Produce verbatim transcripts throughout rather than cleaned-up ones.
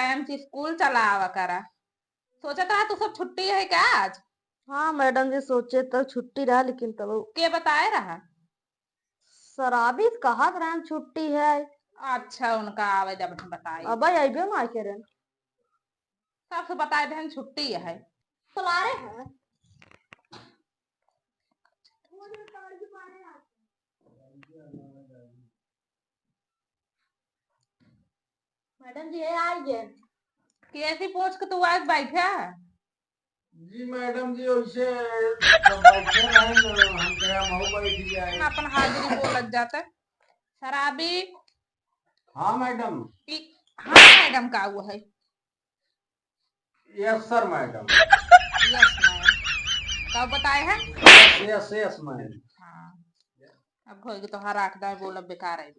टाइम से स्कूल चला आवा करा। सोचत रहा तू सब छुट्टी है का आज? हाँ मैडम जी, सोचे तो छुट्टी रहा, लेकिन तब के बताए रहा? शराबी कहत रहन छुट्टी है। अच्छा, उनका आवे जब हम बताई। अब अइबे ना करे। सबसे बताए देहन छुट्टी है। चला रहे हैं। मैडम जी, ये आइए। कैसी पूछ के तू आज बैठा? जी मैडम जी, वैसे सब बैठे रहे न, हम कहे हम हूँ बैठ जाए। अपन हाजिरी बोलत जाता। शराबी। हाँ मैडम। ई, हाँ मैडम का हुआ है? Yes sir madam. Yes ma'am. का बताए है? Yes, yes, yes ma'am. हाँ। अब होई के तोहार आँख दाएं बोलब बेकार है।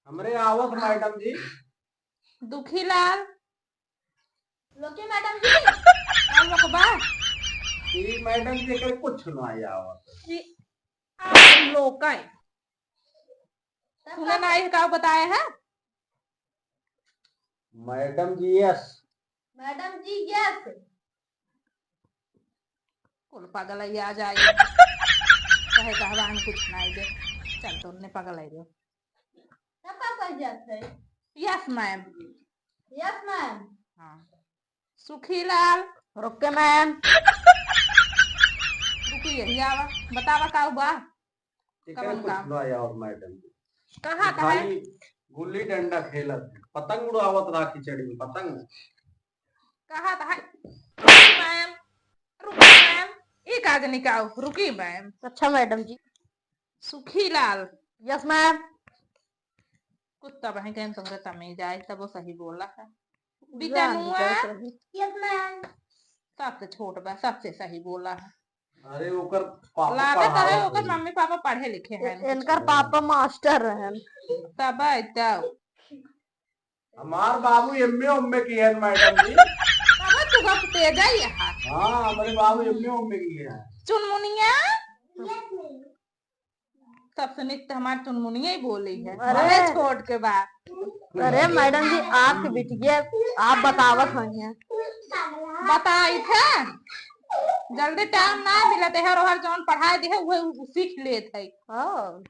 हमरे आवत मैडम जी। दुखीलाल। लोके मैडम जी। का लोकबा? ई मैडम जी के कुछ ना आवत। ई आ लोकाई। सुने ना आई का बताए है? मैडम जी यस। मैडम जी यस। कुल पागल है, आ जाए। कहे कहवा हम कुछ ना दे। चल तो उनने पागल है रे। सब पापा यस है। Yes ma'am. Yes ma'am. हाँ। सुखीलाल। Okay ma'am. रुकी यही आवा, बतावा का हुआ? एकर कवन कुछ काम? ना आया और मैडम। कहा था है? खाली गुल्ली डंडा खेलत, पतंग उड़ावत रहा खिचड़ी में, पतंग। कहा था है? रुकी मैम, रुकी मैम, ई का जनी का, रुकी मैम। अच्छा madam ji. Sukhilal. Yes ma'am. कुत्ता बहन कहन तुमरे तमीज आए, तब वो सही बोला है। बिचनुआ। Yes ma'am. सबसे छोट बा, सबसे सही बोला है। अरे ओकर पापा लागत पढ़ावत है, ओकर होई। मम्मी पापा पढ़े लिखे हैं। ए-, इनकर पापा मास्टर रहन। तब आई तब। हमार बाबू एमए ओमए किहे हैं मैडम जी। तब तू गप तेज आई है। हाँ, हमरे बाबू एमए ओमए किहे हैं। चुनमुनिया। सबसे निक तो हमार चुनमुनिया ही बोली है। अरे। भले छोट के बा। अरे मैडम जी, आपके बिटिया, आप बतावत हई हैं। बताई थे, जल्दी टाइम ना मिलत है, और हर जौन पढ़ाई दे है, उहे उ सीख लेत है। हाँ,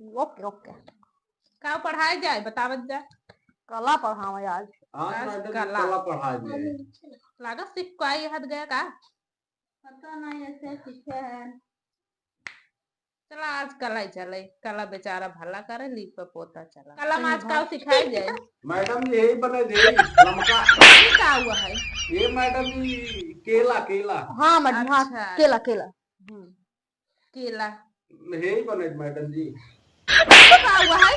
ओके, ओके। का पढ़ाई जाए, बतावत जा। कला पढ़ावे आज। आज आज मैडम जी कला। कला पढ़ाई जाए। लागत सीख को आई हद गया का? पता नहीं, ऐसे सीखे हैं। चला, आज कला ही चले, कला बेचारा भला करे, लीप पे पोता चला। कला में आज का सिखाई जाए? मैडम जी, यही बने दे, लमका। ये का हुआ है? ये मैडम जी, केला, केला। हाँ, मैडम, हाँ, अच्छा। केला, केला। हम्म, केला। यही बने मैडम जी। ये का हुआ है?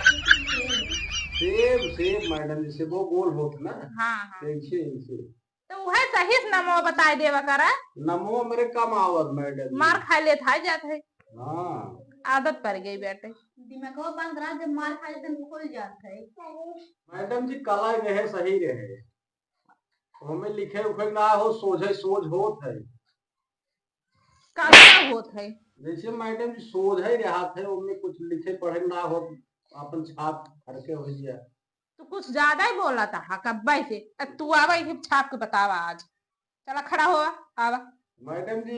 सेब, सेब मैडम जी, सेबो गोल होत ना। हाँ, हाँ। ऐसे, ऐसे। तो उहे सही से नमो बताए देवा करा। नमो मेरे कम आवत मैडम जी। मार खाए लेत हाय जात है। हाँ। आदत पड़ गई बेटे। दिमागवा बंद रहा, जब मार खाए लेते हैं, खुल जात है। मैडम जी, कला रहे, सही रहे। ओमे लिखे उखे ना हो, सोझे सोझ होत है। का, का होत है? जैसे मैडम जी सोझे रहत है, ओमे कुछ लिखे पढ़े ना होत, अपन छाप फरके हो जाए। तू कुछ ज्यादा ही बोला था, हाँ, कब्बे से। अब तू आवा, इसे छाप के बतावा आज। चला, खड़ा हो, आवा। मैडम जी,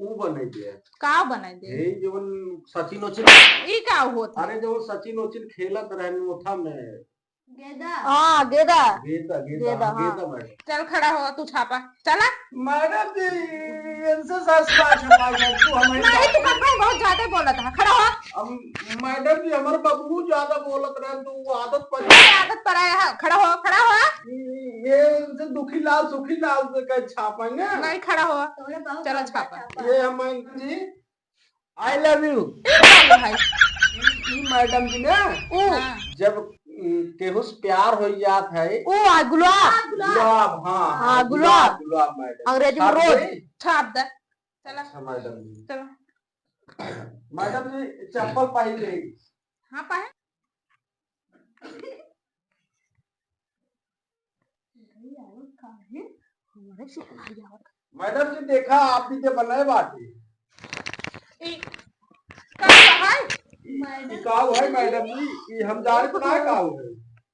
ऊ बने दे। का बने दे? हे, जवन सचिन उचिन। ई का होत है? अरे, जवन सचिन उचिन खेलत रहन ओथा में। गेदा। हाँ, गेदा। गेदा, गेदा, गेदा, हाँ, हाँ। गेदा मैडम। चल, खड़ा हो, तू छापा। चला। मैडम जी, इनसे सस्ता छपा गया, तू हमारी नहीं, बात तू कब बहुत ज्यादा बोला था। खड़ा हो। अब मैडम जी, हमारे बबलू ज्यादा बोलत रहे, तो वो आदत पड़ अरे, आदत पड़ा है। हाँ, खड़ा हो, खड़ा हो। ये इनसे दुखी लाल, सुखी लाल से कहीं छापेंगे? नहीं, खड़ा हो। तोरे बहुत चलो, ज्यादा छापा। छापा। ये हम मैडम जी, I love you। ई का है? ई, ई मैडम जी ना, ओ। हाँ। जब, उम, केहू से प्यार हो जात है। ओ, आ, गुलाब। गुलाब, हाँ, हाँ, हाँ, गुलाब। गुलाब, गुलाब मैडम। अंग्रेजी में छाप रोज। दे। छाप दे। चला। अच्छा, मैडम जी। चला। मैडम जी, चप्पल पहन ले। हाँ, पहन। मैडम जी, देखा, आप भी तो बनाए बाटे। ई का है? ई, ई का है, मैडम जी? ई हम जाने तो ना का है।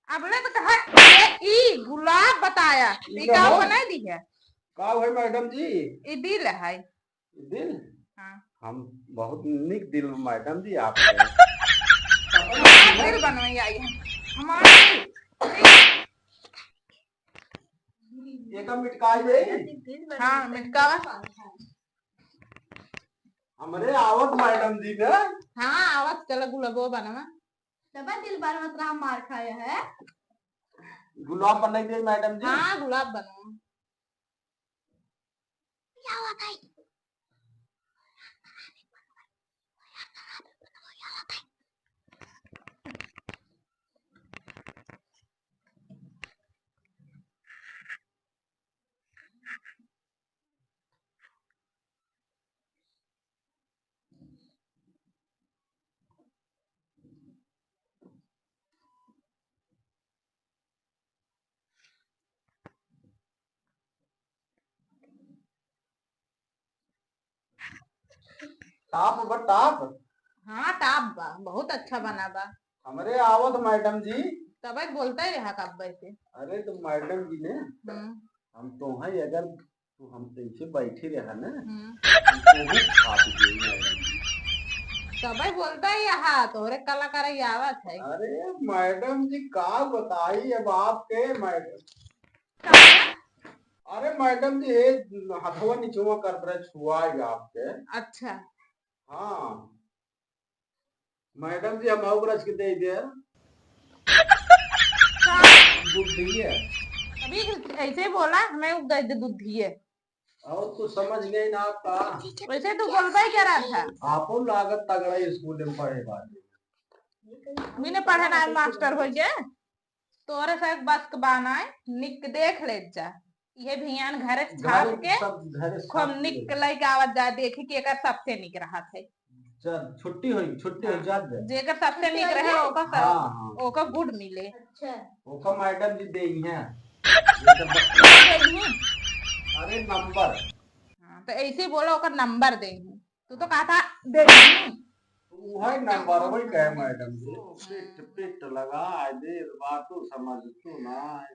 अबले तो कहा, ये ई गुलाब ई ई का का हो? बनाई दी है? का है मैडम जी? ई दिल है। ई दिल? हाँ। हम बहुत निक दिल मैडम जी आपके। हमार दिल बनवाई आई है। हमार दिल। एका मिटकाई दे। हाँ, मिटकावा। हमरे आवत मैडम जी ने। हाँ, आवत चला गुलाबो बनवा। तब दिल बनवत रहा, मार खाया है। गुलाब बनाई दे मैडम जी। हाँ, गुलाब बनवा। Top बा, top। हाँ, top बा, बहुत अच्छा बना बा। हमरे आवत मैडम जी। तबे बोलता ही रहा कब से। अरे तो मैडम जी ने, हम्म। हम तो हैं, अगर तू हम ऐसे बैठी रहा ना, हम्म। हम तो भी छाप देई मैडम जी। तबे बोलता ही रहा, तोहरे कलाकार ही आवत है। अरे मैडम जी, का बताई अब आपके मैडम। अरे मैडम जी, ये हथवा निचवा कर रहे, छुआ है आपके। अच्छा। हाँ। मैडम जी, हम और रच के दे दे। का? दूध दिए। अभी ऐसे बोला, हमें उ दे दे दूध दिए। और कुछ समझ नहीं ना आपका। वैसे तू बोलबे क्या रहा था? आपो लागत तगड़ा स्कूल में पढ़े बाटे। बिना पढ़े ना मास्टर हो गए। तोरे से एक बस के बानाए, निक देख ले जा। ये भियान घरे से छाप घरे के सब घरे खूब छाप निक के। लइके आवत जा, देखी कि एकर सबसे निक रहत है। चल, छुट्टी होई, छुट्टी होई, हाँ। जा, जा। जेकर सबसे छुट्टी निक होई रहे, जा। ओकर सब, हाँ, हाँ। ओकर गुड मिले। अच्छा। ओकर मैडम जी देई हैं। जेकर बस देई हैं। अरे नंबर। हाँ, तो ऐसे ही बोला, ओकर नंबर देई हैं। तू तो कहा था देई हैं। वही नंबर, वही कहे मैडम जी। पिट, पिट लगा, दे बात तू समझ तू ना।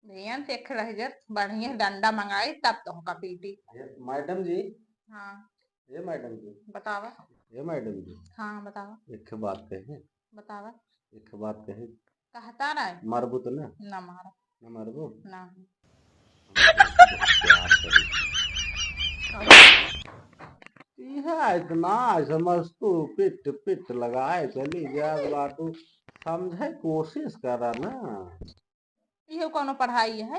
ध्यान से एक लहजत बढ़िया डंडा मंगाई, तब तो हमका पीटी। ए, मैडम जी। हाँ। ए, मैडम जी। बतावा। ए, मैडम जी। हाँ, बतावा। एक बात कहे। बतावा। एक बात कहे। कहता ना। मारबू तो ना? ना मारा। ना मारबू? ना। हम तुमसे बहुत प्यार करी। यह इतना समझ तू पिट पिट लगाए चली जात बाटू, समझे कोशिश करा ना। इहो कौनो पढ़ाई है?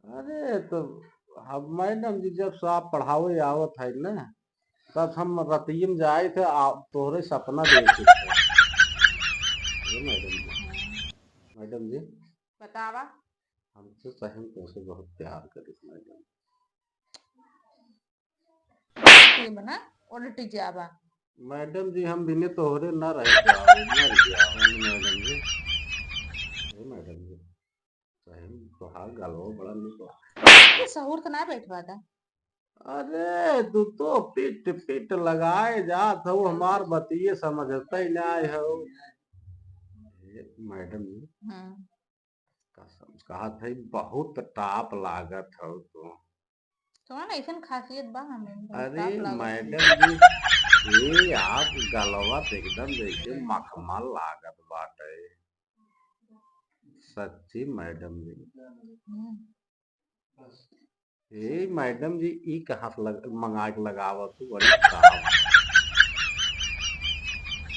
अरे, तो हम मैडम जी जब से आप पढ़ावे आवत है ना, तब हम रतिये में जाए थे, आ, तोहरे सपना देखे थे। ये मैडम जी, मैडम जी, बतावा। हम तो सही में तुमसे बहुत प्यार करी मैडम। ये बना, उल्टी जावा। मैडम जी, हम बिने तोहरे ना रह जाओ, मर जाओ। मैडम जी, ए मैडम जी, सही में तोहार गलवा बड़ा निक बा। ये सहूर तो ना बैठवा था। अरे, तू तो पिट पिट लगाए जात हो, हमार बतिये समझते ही ना आए हो। ए मैडम जी, हम्म। कसम कहा था, बहुत top लागत हो तू। कौन ऐसन खासियत बा हमें, बहुत अरे top लागत है। मैडम जी, ये आप गलवा तो एकदम जैसे मखमल लागत बाटे। सच्ची मैडम जी। हम्म। ए मैडम जी, ई कहाँ से लग-, मंगा के लगावत हो, बड़ी खराब।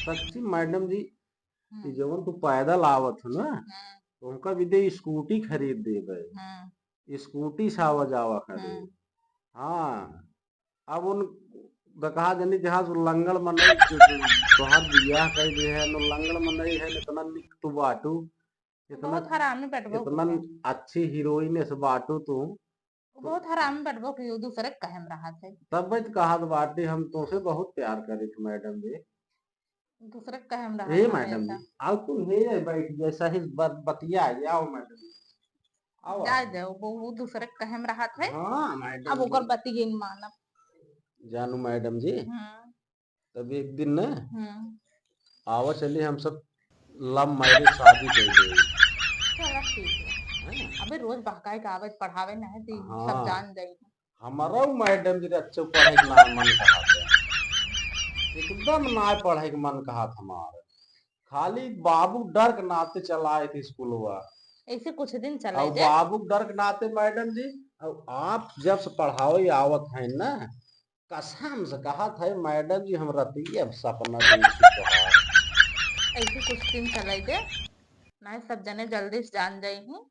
सच्ची मैडम जी, हम्म। ई जवन तू पैदल आवत हो ना, हम्म। तो उनका भी दे स्कूटी खरीद देबे। हम्म। स्कूटी से आवा जावा करे। हम्म। हाँ, अब उन दकहा जनी जहाँ से लंगड़ मनई जो, जो तोहार बियाह कर दे है, नो लंगड़ मनई है, इतना निक तू बाटू, इतना, बहुत हरामी बटबो इतना के। अच्छी हीरोइन से बाटू तू। बहुत हरामी बटबो कि उ दूसरे के कहे में रहत है। तब तो कहत बाटी, हम तोसे बहुत प्यार करी थी मैडम जी। दूसरे के कहे में रहत ए है मैडम हमेशा। जी, आओ तुम हे बैठ जाए, सही ब-, बतिया जाए। आओ मैडम जी, आओ, जाए आओ। दे, वो, वो दूसरे के कहे में रहत है। हाँ मैडम अब जी। ओकर बतिये न मानब। जानू मैडम जी, हम्म। तब एक दिन ना हम्म। आवा चली, हम सब love marriage शादी कर दे। चलो ठीक है। हैं? अबे रोज बहकाए के आवत पढ़ावे ना है, तो ई सब हाँ। जान जाई। हमारा मैडम जी अच्छे पढ़े के ना मन कहत है, एकदम ना पढ़े के मन कहत हमार। खाली बाबू डर के नाते चलाए थे स्कूलवा। ऐसे कुछ दिन चलाए और दे। बाबू डर के नाते मैडम जी, और आप जब से पढ़ावे आवत हैं ना, कसम से कहत है मैडम जी, हम रतिया सपना देखी तोहार। ऐसे कुछ दिन चलाए दे, ना सब जने जल्दी से जान जाई ही,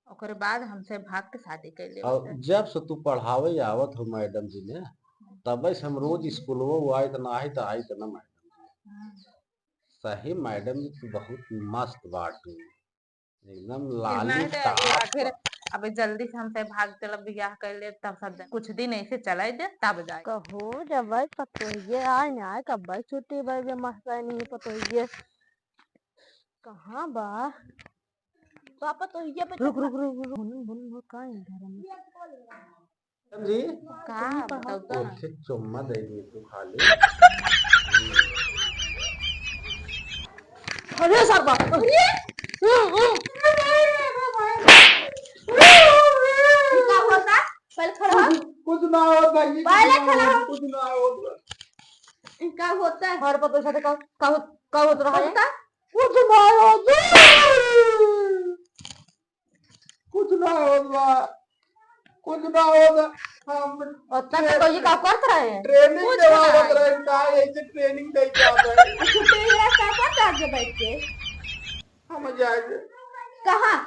ओकरे बाद हमसे भाग के शादी कर ले। और जब से तू पढ़ावे आवत हो मैडम जी ने, तबे से हम रोज स्कूलवा आइत ना, आइत, आइत ना मैडम जी। हम्म। सही मैडम जी, तू बहुत मस्त बाटू, एकदम कितना लाली है तो ये टाप। आखिर अब जल्दी से हमसे भाग चल, बियाह कर ले, तब सब जन कुछ दिन ऐसे चलाए दे, तब जाए। कहो जब पतोहिए आए ना आए, कब छुट्टी बा, ये मस्तानी पतोहिए कहाँ बा? पापा तो ये पे रुक, रुक, रुक, रुक। बुन, बुन, बुन, का है घर में? मैडम जी, का तुम पढ़ाओ बताओ तो ना। ओठे चुम्मा दे दिए तू खाली। अरे सरबा। अरे! ये का होता? पहले खड़ा हो। कुछ, कुछ ना हो भाई, कुछ पहले ना खड़ा हो, हो। कुछ ना हो। ये का होता है? हमारे पतोह साथे का, का हो-, का होत रहा है? होता? कुछ ना हो। कुछ ना होत बा, कुछ ना होत। हम ओतना तो ये का करत रहे? Training कुछ देवावत ना। रहे, का ऐसे training दे के आवत है। छुट्टी हुआ का करत रहे बैठ के? हम जाएंगे। कहाँ?